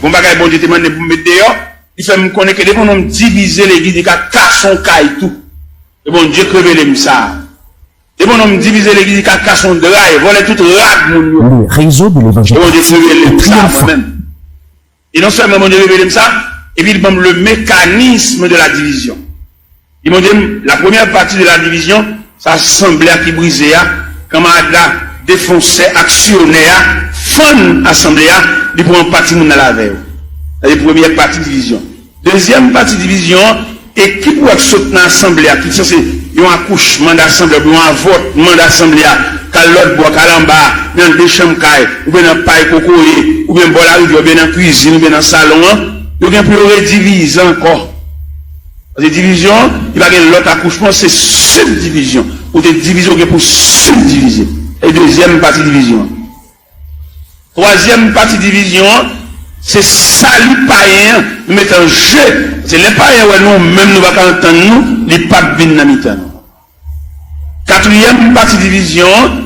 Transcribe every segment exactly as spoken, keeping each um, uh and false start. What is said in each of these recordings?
Gon bagay Bondye te mande m pou m met deyò, li fè m konnen ke depi yon nonm divize legliz, li ka kase yon kay tou. E Bondye k revele m sa. Depi yon nonm divize legliz, li ka kase yon dra, vòlè tout rad moun yo. Le réseau de l'évangile E Bondye k revele m sa mwen menm. E non sèlman Bondye revele m sa, epi li ban m le mécanisme de la division. Li montre m, la premyè pati de la divizyon, se asanble a ki brize a, kanmarad la, defonsè, aksyonè a, fann asanble a, li pran yon pati moun nan l avè yo. Sa se premyè pati divizyon. Dezyèm pati divizyon an, ekip ou wè k sot nan asanble a, ki sanse yon akouchman dasanble a, oubyen yon avòtman dasanble a, k al lòt bò, k al anba, nan de chanm kay, oubyen nan pay kokoye, oubyen bò larivyè, oubyen nan kwizin, oubyen nan salon an, yo gen pou yo redivize ankò. Paske divizyon an, li pa gen lòt akouchman, se sibdivizyon. Ou te divize, ou gen pou sibdivize. E dezyèm pati divizyon an. Twazyèm pati divizyon an, se sali payen an, nou mete an je. Se lè payen wè nou menm nou pa ka antann nou, li p ap vin nan mitan nou. Katriyèm pati divizyon an,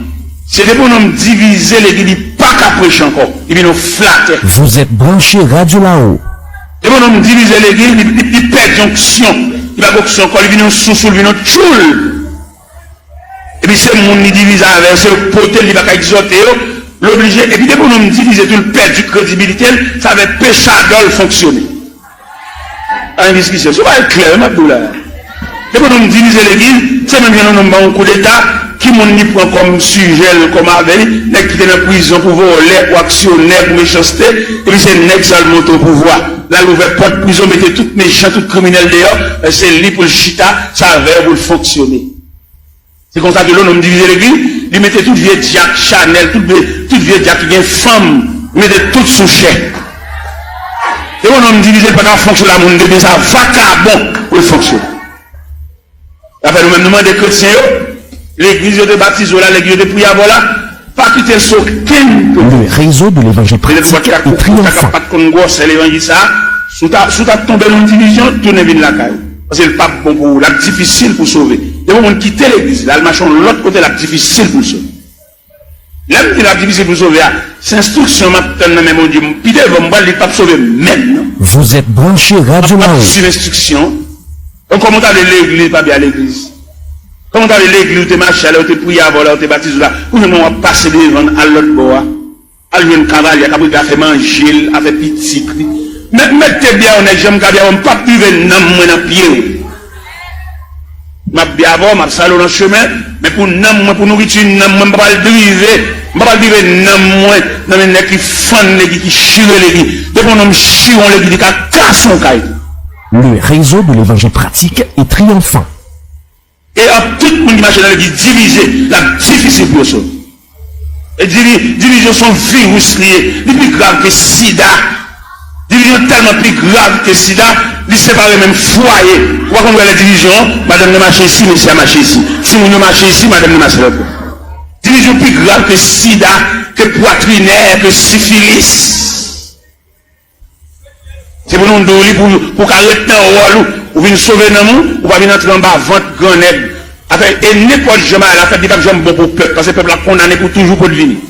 se depi yon nonm divize legliz, li pa ka preche ankò. Li vin yon flatè. Vous êtes branché Radio Lao. Depi yon nonm divize legliz, li, li, li pèdi onksyon. Li pa gen onksyon ankò, li vin yon sousou, li vin yon tchoul. Epi se moun li divize avè yo, se yo k pote l, li pa ka egzòte yo, l oblije. Epi depi yon nonm divize tou, l pèdi kredibilite l, sa fè pechadò l fonksyone. Pa gen diskisyon. Se yon bagay klè wi m ap di w la. Depi yon nonm divize legliz, se menm jan yon nonm ba yon koudeta, ki moun li pran kòm sijè l, kòm avè li, nèg ki te nan prizon pou vòlè, pou aksyonè, pou mechanste, epi se nèg sa l monte o pouvwa. L al ouvè pòt prizon, mete tout mechan, tout kriminèl deyò, se li pou l chita, se avè yo pou l fonksyone. Se konsa ke lè yon nonm divize legliz, li mete tout vye dyak Chanèl, tout vye, tout vye dyak ki gen fanm, li mete tout sou chè. E yon nonm divize, li pa ka fonksyone la, moun de Dye sa vakabon pou l fonksyone. Sa fè nou menm nou mande kretyen yo, legliz yo te batize w la, legliz yo te priye avè w la, pa kite l sou okenn kote. Le réseau de l'évangile pratique et triomphant. Sa k ap pa t konn gwosè levanjil sa, si w ta, si w ta tonbe nan yon divizyon, tounen vin lakay ou. Paske l p ap bon pou ou, l ap difisil pou w sove. Depi yon moun kite legliz, l al mache yon lòt kote, l ap difisil pou l sove. Lè m di l ap difisil pou l sove a, se enstriksyon m ap tann nan men Bondye. Pi devan, m pral di l p ap sove menm, non. Vous êtes branché Radio Lao. M ap swiv enstriksyon. Donk, kòman w ta vle legliz pa byen a legliz? Kòman w ta vle legliz ou te mache a, lè yo te priye avè w la, yo te batize w la, pou jwenn w ap pase devan l al lòt bò a? Al jwenn kavalye a k ap rive a fè manje l, a fè pitit li. Mèt, mèt te byen yon nèg, jan m ka byen, m p ap rive nanm mwen nan pye w. M ap byen avè w, m ap sale w nan chemen, men pou nanm mwen, pou nouriti nanm mwen, m pa pral drive, m pa pral drive nanm mwen nan men nèg ki fann legliz, ki chire legliz. Depi yon nonm chire yon legliz, li ka kase yon kay. Le réseau de l'évangile pratique et triomphant. E ant tout moun ki mache nan legliz divize, l ap difisil pou yo sove. E divi-, divizyon se yon viris li ye. Li pi grav ke sida. Divizyon tèlman pi grav ke sida, li separe menm fwaye. Ou pa konn wè lè divizyon, madanm nan mache isi, mesye a mache isi. Timoun yo mache isi, madanm nan mache lòt bò. Divizyon pi grav ke sida, ke pwatrinè, ke sifilis. Se pou nou di w li pou, pou w ka ret nan wòl ou, ou vin sove nanm ou, ou pa vin antre anba vant gran nèg. Afè, e nenpòt jan bagay la fèt, li p ap janm bon pou pèp, paske pèp la kondane pou toujou potvini.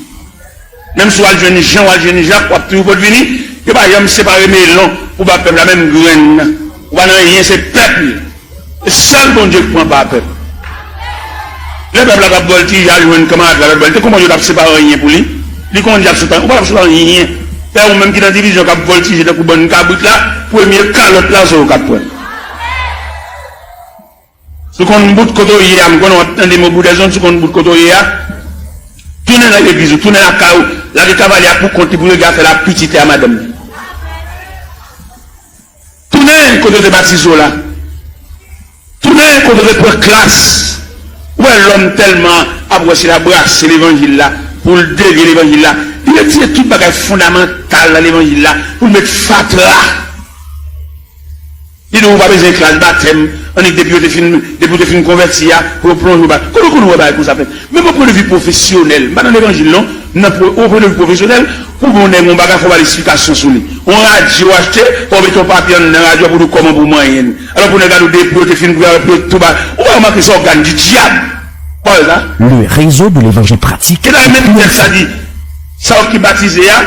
Menm si w al jwenn Jan, w al jwenn Jak, w ap toujou potvini, yo pa janm separe melon pou ba pèp la, menm grenn nan. Ou pa nan anyen, se pèp li. E sèl Bondye k pran pa pèp. Lè pèp la t ap vòltije al jwenn kanmarad la lòt bò, li te konprann yo t ap separe anyen pou li. Li konn y ap sot anyen, ou pa t ap sot anyen. Fè ou menm ki nan divizyon k ap vòltije tankou bann kabrit la, premye kalòt la se ou k ap pran. Si w konn bout kote w ye a, m konnen w ap tande m o bout dè zòn, si w konn bout kote w ye a, tounen nan legliz ou, tounen lakay ou, lage kavalye a pou kont li pou yo gen afè l a pitit li a madanm li. Tounen kote yo te batize w la. Tounen kote yo te pran klas. Ou wè lòm tèlman ap wè se l ap brase levanjil la, pou l devye levanjil la. Li retire tout bagay fondamantal nan levanjil la, pou l met fatra. Li di w ou pa bezwen klas batèm, annik depi yo te fin, depi w te fin konvèti a, pou yo plonje w ba. Kote w konn wè bagay konsa fèt? Menm o pwen de vi pwofesyonèl, m pa nan levanjil non, nan pwo-, o pwen de vi pwofesyonèl, pou bon nèg yon bagay, fò w ba l esplikasyon sou li. Yon radyo w achte, fò w mete yon papye anndan radyo a pou w di w kòman pou w manyen l. Alò pou nèg la di w depi yo te fin priye avè l, pou yo tou ba, ou pa remake se ògàn di dyab. Pa wè sa? Le réseau de l'évangile pratique. E la menm tèks la di, sa yo ki batize a,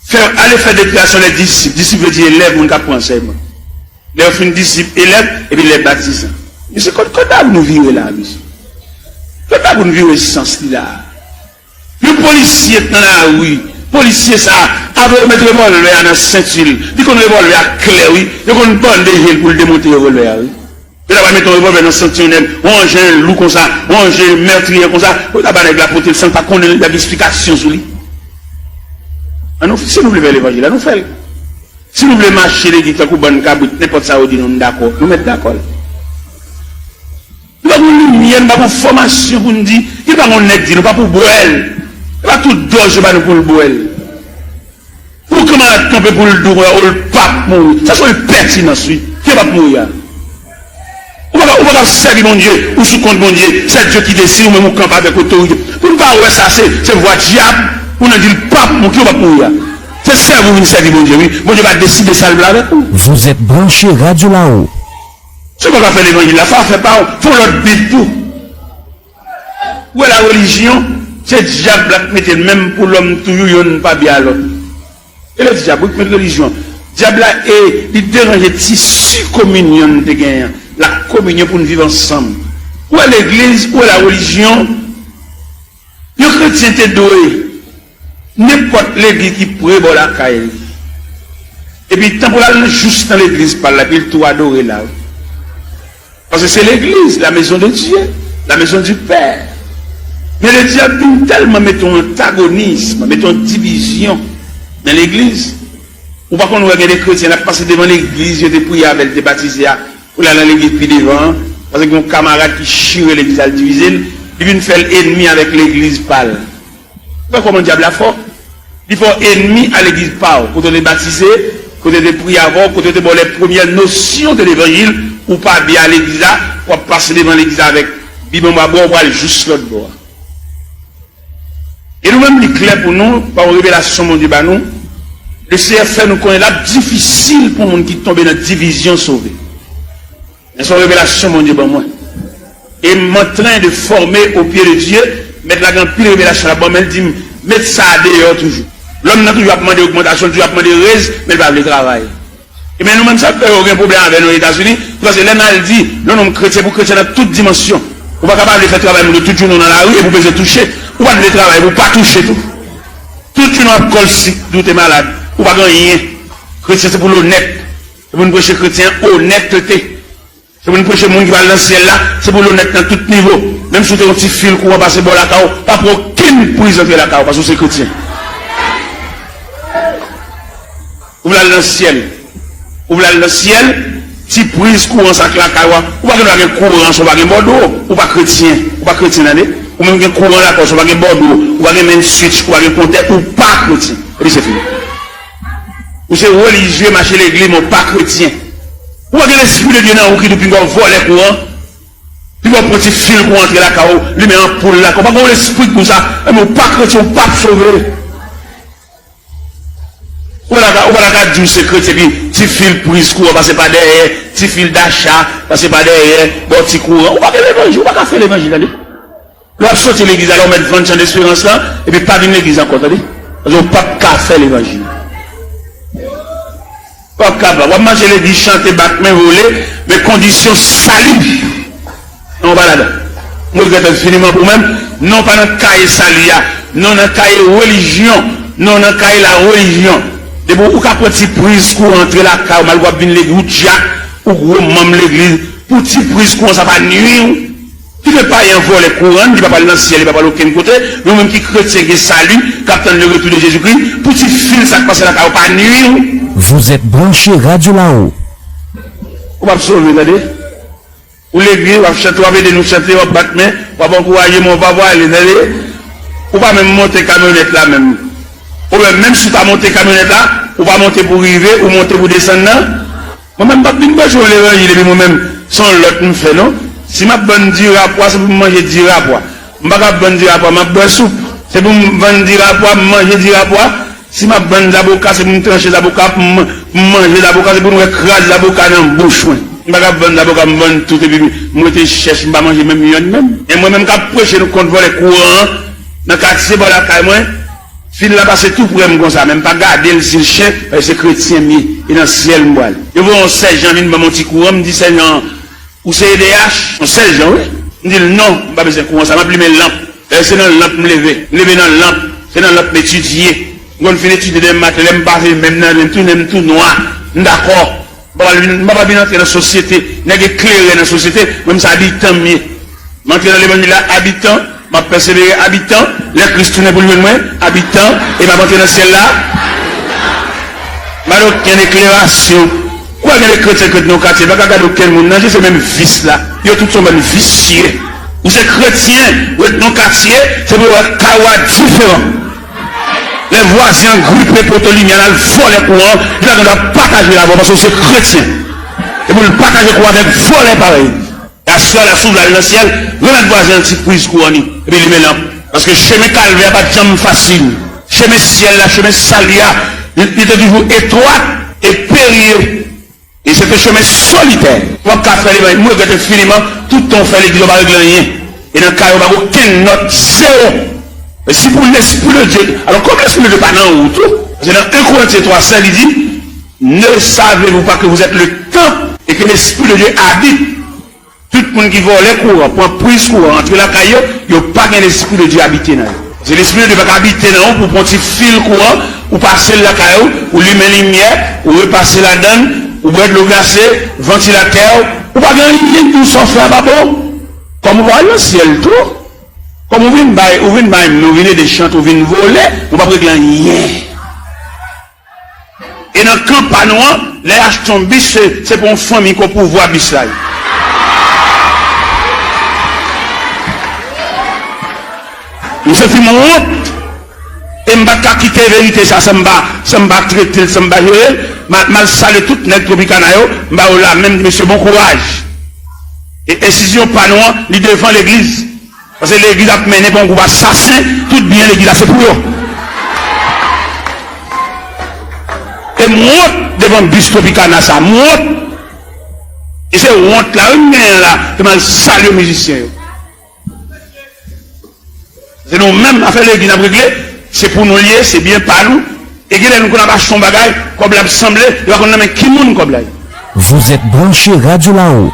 Fè, ale fè deklarasyon lè disip. Disip vle di elèv, moun k ap pran ansèyman. Lè yo fin disip, elèv, epi lè batizan. Mesye, kot, kot la pou nou vire la, mesye? Kot la pou nou vire sans li la? Yon polisye t nan lari, polisye sa a, apre yo met revòlvè a nan senti l, li konn revòlvè a klè, wi, yo konn bande je l pou l demonte revòlvè a, wi. Yo ta pral mete yon revòlvè nan senti yon nèg, yon anjen lou konsa, yon anjen mètriye konsa, pou yo ta ba nèg la pote l san l pa konnen l, y ap gen esplikasyon sou li. An nou, si nou vle fè levanjil la, nou fè l. Si nou vle mache legliz tankou bann kabrit, nenpòt sa yo di nou, nou dakò, nou mèt dakò l. Nou pa gon limyè, nou pa gon fòmasyon pou n di, ki pa gon nèg di nou, pa pou bwè l. E pa tout dòz yo ba nou pou l bwè l. Pou kanmarad kanpe pou l di w, oh, l p ap mouri. Sa se yon pètinans, wi. Ki p ap mouri a? Ou pa ka, ou pa ka sèvi Bondye, ou sou kont Bondye. C'est Dieu qui décide, ou menm ou kanpe avèk otorite. Pou n pa wè sa, se, se vwa dyab, pou n di l p ap mouri, ki p ap mouri a? Se sèvi ou vin sèvi Bondye, wi. Bondye pa deside sa l vle avèk ou. Vous êtes branché Radio Lao. Si w pa ka fè levanjil la, fè afè pa w, fè yon lòt bib tou. Ou wè la relijyon, se dyab la k mete l, menm pou lòm toujou, yonn pa byen a lòt. E lè dyab, wi, k met relijyon. Dyab la, e, li deranje tisi kominyon n te genyen an. Lakominyon pou n viv ansanm. Ou wè legliz, ou wè la relijyon, yon kretyen te dwe nenpòt legliz ki pre bò lakay li. Epi tanpri l al nan, jis nan legliz pa l la, epi l tou adore la, wi. Paske se legliz, la maison de Dieu, la maison du Père. Men ledyab vin tèlman mete yon antagonism, mete yon divizyon nan legliz. Ou pa konn wè gen de kretyen, l ap pase devan legliz, yo te priye avè l, te batize a, pou l al nan legliz pi devan an, paske gen yon kamarad ki chire legliz la, l divize l, li vin fè l enmi avèk legliz pa l. Ou wè kòman dyab la fò? Li fè w enmi a legliz pa w, kote w te batize, kote yo te priye avè w, kote yo te ba w les premières notions de l'évangile, ou pa byen a legliz la, w ap pase devan legliz la avèk bib anba bra w, ou pral jis lòt bò a. E nou menm, li klè pou nou, pa yon revelasyon Bondye ba nou, Lesenyè fè nou konnen l ap difisil pou moun ki tonbe nan divizyon sove. Men se yon revelasyon Bondye ban mwen. E m antren de fòme au pied de Dieu. Mèt la gen anpil revelasyon l ap ban m, men l di m, met sa a deyò toujou. Lòm nan toujou ap mande ogmantasyon, l toujou ap mande rèz, men l pa vle travay. Ebyen, nou menm, sa k fè yo gen pwoblèm avè nou Etazini, paske lè n al di, non, non, m kretyen pou kretyen nan tout dimansyon. Ou pa ka pa vle fè travay moun yo tout jounen w nan lari epi w bezwen touche. Ou pa t vle travay pou w pa touche tou. Tout jounen w ap kòlsik, di w te malad, ou pa gen anyen. Kretyen se pou l onèt. Se pou n preche kretyen onètete. Se pou n preche moun ki pral nan syèl la, se pou l onèt nan tout nivo. Menm si w te yon ti fil kouran pase bò lakay w, pa pran okenn priz antre lakay w, paske w se kretyen. Ou vle al nan syèl. Ou vle al nan syèl, ti priz kouran sa k lakay w a, ou pa gen dwa gen kouran san w pa gen bòdwo, ou pa kretyen, ou pa kretyen tande. Ou menm gen kouran lakay w san w pa gen bòdwo, ou pa gen main switch, ou pa gen kontè, ou pa kretyen. Epi se fini. Ou se relijye, mache legliz, men w pa kretyen. Ou pa gen Lespri de Dye nan ou ki di w pinga w vòlè kouran. Pinga w pran ti fil kouran antre lakay w, limen anpoul lakay w. Pa gen yon lespri k di w sa. Ebyen, ou pa kretyen, ou p ap sove. Ou pa ta ka, ou pa ta ka di w se kretyen epi ti fil priz kouran pase pa dèyè, ti fil dacha pase pa dèyè, ba w ti kouran. Ou pa gen levanjil, ou pa ka fè levanjil, tande. Lè w ap soti legliz la, lè w mèt vann chan desperans lan, epi pa vin legliz ankò, tande. Paske w p ap ka fè levanjil. W ap kapab, w ap mache legliz, chante, bat men, vole, men kondisyon sali, non, w pa ladan. Mwen regrèt enfiniman pou mwen, non, w pa nan kaye sali a, non, nan kaye relijyon, non, nan kaye la relijyon. Depi w ka pran ti priz kouran antre lakay w, malgre w ap vin legliz, ou dyak, ou gwo manm legliz, pou ti priz kouran sa pa nwi w. Kite payen an vòlè kouran, li pa pral nan syèl, li pa pral okenn kote. Nou menm ki kretyen gen sali, k ap tann le retour de Jezikri, pou ti fil sa k pase lakay ou pa nwi w. Vous êtes branché Radio Lao. Ou p ap sove, tande. Ou legliz, w ap chante, w ap ede nou chante, w ap bat men, w ap ankouraje, men w pa pwale, tande. Ou pa menm monte kamyonèt la menm. Oubyen menm si w ta monte kamyonèt la, ou pa monte pou rive, ou monte pou desann nan. Mwen menm, m p ap vin preche yon levanjil epi mwen menm, se yon lòt m fè, non. Si m ap vann dira pwa, se pou m manje dira pwa. M pa ka vann dira pwa, m ap bwè soup. Se pou m vann dira pwa, m manje dira pwa. Si m ap vann zaboka, se pou m tranche zaboka, pou m, pou m manje zaboka, se pou nou wè kras zaboka nan bouch mwen. M pa ka vann zaboka, m vann tout epi m rete chèch, m pa manje menm yonn menm. E mwen menm k ap preche nou kont vòlè kouran an, nan katye bò lakay mwen, Fil la pase tou pre m konsa, men m pa gade l si l chè, paske se kretyen m ye, e nan syèl m pral. Yo voye yon sèjan vin ban m yon ti kouran, m di, "Sèjan, ou se E D H?" Yon sèjan, wi. M di l, "Non, m pa bezwen kouran sa, m ap limen lanp." Lè se nan lanp m leve, m leve nan lanp, se nan lanp m etidye. M konn fin etidye demen maten, lè m pase men m nan, men m tounen m tou nwa, m dakò. M pa pral vin, m pa pral vin antre nan sosyete, nèg eklere nan sosyete, mwen m se abitan m ye. M antre nan levanjil la, abitan, m ap pèsevere, abitan, lè Kris tounen pou l jwenn mwen, abitan, e m ap antre nan syèl la. M pa gen okenn eklerasyon. Ou wè gen de kretyen k ret nan yon katye, pa ka gade okenn moun nan je, se menm vis la. Yo tout se yon bann visye. Ou se kretyen, ou ret nan yon katye, se pou yo wè kay ou a diferan. Lè vwazen an gripe poto limyè l al vòlè kouran, li pa gen dwa pataje l avè w paske w se kretyen. E pou l pataje kouran avèk vòlè parèy li. Aswè a, l ap sou vle al nan syèl, remèt vwazen an ti priz kouran li, epi limen lanp. Paske chemen kalvè a pa t janm fasil. Chemen syèl la, chemen sali a, li, li te toujou etwat e perye. E se te chemen solitè. W ap ka fè li, men m regrèt enfiniman, tout tan w fè legliz, w pa regle anyen. E nan kay ou, pa gen okenn nòt, zewo. E si pou Lespri de Dye, alò, kòm Lespri de Dye pa nan ou tou, paske nan en Korentyen twa sèz, li di, "Ne savez-vous pas que vous êtes le temple et que l'Esprit de Dieu habite?" Tout moun ki vòlè kouran, pran priz kouran, antre lakay yo, yo pa gen Lespri de Dye abite nan yo. Se Lespri de Dye pa ka abite nan ou pou pran ti fil kouran, ou pase l lakay ou, ou limen limyè, ou repase ladann, ou bwè dlo glase, vantilatè, ou pa gen anyen ki sa w fè a pa bon. Kòm ou pa al nan syèl tou, kòm ou vin bay, ou vin bay, ou vin ede chante, ou vin vole, ou p ap regle anyen. E nan kan pa nou an, lè achte yon bis, se, se pou yon fanmi k o pouvwa bis la ye. M santi m wont. E m pa t ka kite verite sa san m pa, san m pa trete l, san m pa jere l. M a, m al salye tout nèg Tropicana yo, m ba yo lamen, m di, "Mesye, bon kouraj." E enstitisyon pa nou an, li devan legliz. Paske legliz ap mennen pa yon gwoup asasen, tout byen legliz la se pou yo. E m wont devan bis Tropicana sa, m wont. E se wont la, wi, m genyen la, ke m al salye mizisyen yo. Se nou menm, afè legliz n ap regle, se pou nou l ye, se byen pa nou. E genlè nou konn ap achte yon bagay, kòb la ap sanble, yo pa konn nan men ki moun kòb la ye. Vous êtes branchés Radio Lao.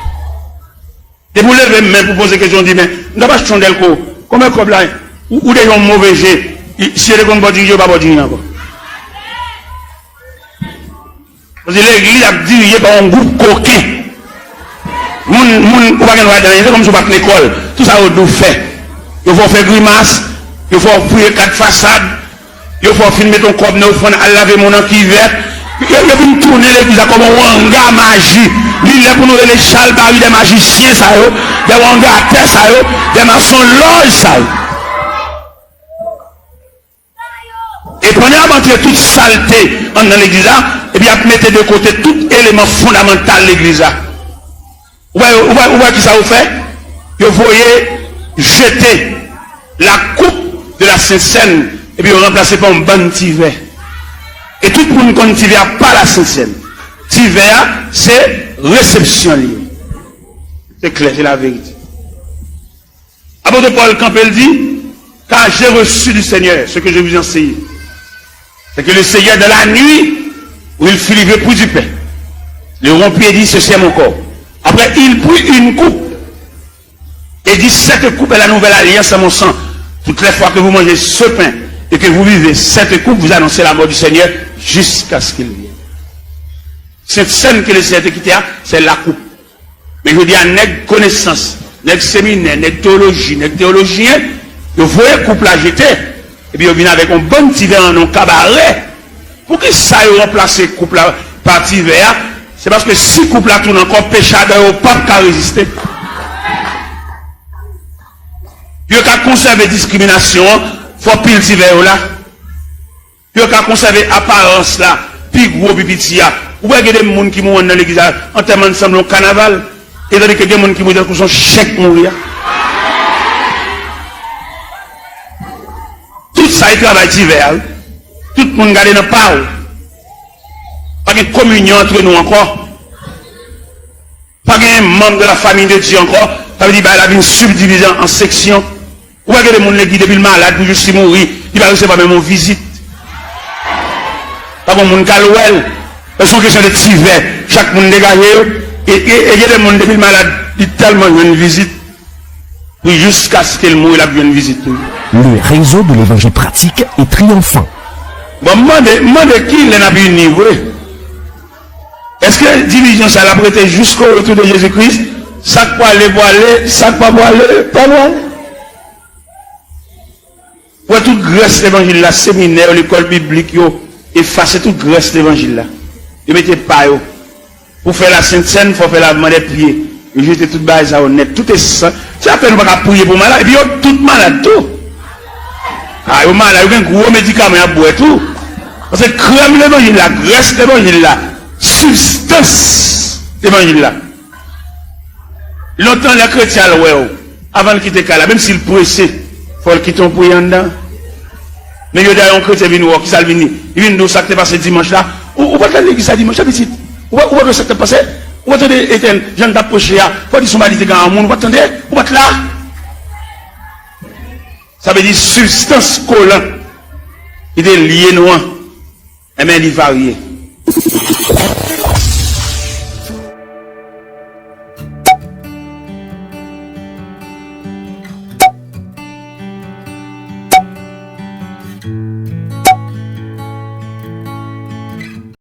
Depi w leve men pou poze kesyon, w di, "Men, m t ap achte yon dèlko. Konbyen kòb la?" Ou, ou deja yon move je. I, si yo te konn ba w dirije, yo pa ba w dirije ankò. Paske legliz ap dirije pa yon gwoup koken. Moun, moun, ou pa gen dwa di anyen. Se kòmsi w pa t lekòl. Tout sa yo di w fè. Yo fè w fè grimas. Yo fè w fouye kat fasad. Yo fè w fin mete yon kòb nan ofrann, al lave men w nan kivèt. Yo, yo vin tounen legliz la kòm yon wanga maji. Li lè pou nou rele chalbari dè majisyen sa yo, dè wangatè sa yo, dè masonlòj sa yo. E pandan y ap antre tout salte anndan legliz la, epi y ap mete de kote tout eleman fondamantal legliz la. Ou wè, ou wè, ou wè kisa yo fè? Yo voye jete la coupe de la Sainte Seine, epi yo ranplase pa yon bann ti vè. E tout moun konn ti vè a pa la Sainte Seine. Ti vè a, se resepsyon li ye. Se klè, se laverite. Apôtre Paul kanpe, l di, "Car j'ai reçu du Seigneur ce que je vous ai enseigné. C'est que le Seigneur, dans la nuit où il fut livré, prit du pain, le rompit et dit, 'Ceci est mon corps.' Après, il prit une coupe et dit, 'Cette coupe est la nouvelle alliance à mon sang. Toutes les fois que vous mangez ce pain et que vous buvez cette coupe, vous annoncez la mort du Seigneur jusqu'à ce qu'il vienne.'" Sent Sèn ke Leseyè te kite a, se lakoup. Men jodi a, nèg konesans, nèg seminè, nèg teyoloji, nèg teyolojyen, yo voye koup la jete, epi yo vin avèk yon bann ti vè nan yon kabarè. Poukisa yo ranplase koup la pa ti vè a? Se paske si koup la tounen ankò, peche Adan yo p ap ka reziste. Pou yo ka konsève diskriminasyon an, fò pil ti vè yo la. Pou yo ka konsève aparans la, pi gwo, pi piti a. Ou wè gen de moun ki mouri anndan legliz la, antèman l sanble yon kanaval, etandike gen moun ki mouri tankou se yon chen k mouri a. Tout sa e travay ti vè a, wi. Tout moun gade nan pa w. Pa gen kominyon antre nou ankò. Pa gen manm de la famille de Dieu ankò. Sa vle di bagay la vin sibdivize an seksyon. Ou wè gen de moun legliz depi l malad pou jis li mouri, li pa resevwa menm yon vizit. Pa gen moun k al wè l. Se yon kesyon de ti vè. Chak moun degaje yo. E, e, e gen de moun depi l malad, li tèlman jwenn vizit. Pou jiskaske l mouri, l ap jwenn vizit tou. Le réseau de l'évangile pratique et triomphant. Bon, m mande, m mande kilè n ap ini vre? Èske divizyon sa l ap rete jiska retour de Jezi Kris? Sa k prale, prale, sa k pa prale, pa prale. Wè tout grès levanjil la, seminè yo, lekòl biblik yo, efase tout grès levanjil la. Yo mete pa yo. Pou fè la Sent Sèn, fò fè lavman dè pye. Yo jete tout bagay sa yo nèt. Tout esans. Se apèn ou pa ka priye pou malad. Epi yo tout malad tou. A, yo malad, yo gen gwo medikaman y ap bwè tou. Paske krèm levanjil la, grès levanjil la, sibstans levanjil la. Lontan lè kretyen al wè w, avan l kite kay la, menm si l prese, fò l kite yon priye anndan. Men jodi a yon kretyen vin wè w, kisa l vin di? Li vin di w sa k te pase dimanch la. Ou, ou pa t al legliz la dimanch la, pitit? Ou pa, ou pa t wè sa k t ap pase? Ou pa tande Etèn, jan l t ap preche a? Ou pa di se yon bagay li te gen a moun, ou pa t tande? Ou pa t la? Sa vle di sibstans kolan ki te lye nou an. Enben, li varye.